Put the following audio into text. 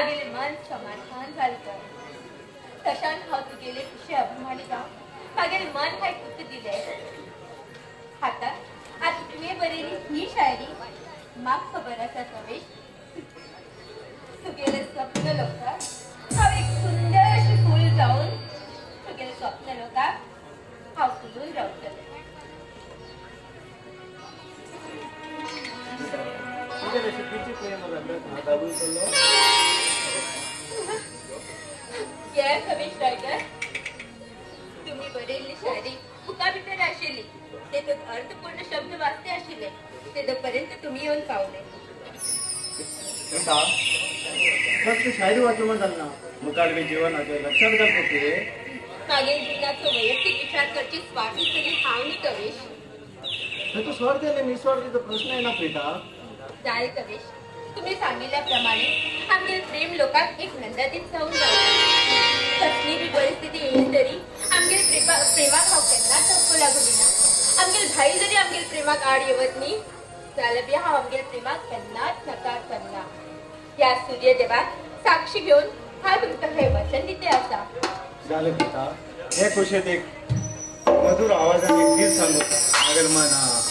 मागेले मन समाधान जालें तर. तशान हांव तुगेले पिशे अभिमानी जावन मागेले मन हांवें तुका दिलें. आतां आतां तुवें बरयली ही शायरी म्हाका खबर आसा कवेश, तुगेले स्वप्न लोकांक हांव एक सुंदर अशें फूल जावन तुगेले स्वप्न लोकांक हांव फुलून रावतलें. कवेश रायकर, तुम्ही बरयल्ली शायरी बुका भितर आशिल्ली, तेतूंत अर्थपूर्ण शब्द वाचते आशिल्ले, तेदो पर्यंत तुमी येवन पावले. फक्त शायरी वाचून म्हण जालें ना, मुखार जीवनाचें लक्षात घालपाक तुवें. मागीर जिवनाचो वैयक्तीक विचार करची स्वार्थी तरी हांव न्ही कवेश. ताचो स्वार्थ आनी निस्वार्थीचो प्रश्न येना प्रिता. जाय कवेश, तुम्ही सांगितल्या प्रमाणे आमगे प्रेम लोकांक एक नंदादीप जावन जावं. कसली बी परिस्थिती येईल तरी आमगेर प्रेमाक हांव केन्नाच धक्को लागू दिना. आमगेर भाई जरी आमगेर प्रेमाक आड येवत न्ही जाल्यार बी हांव आमगेर प्रेमाक केन्नाच नकार करना. ह्या सूर्यदेवाक साक्षी घेवन हांव तुमकां हें वचन दिते आसा. जालें प्रिता, हे खुशेत एक मधुर आवाजान एक गीत सांगू मागीर मन. हा.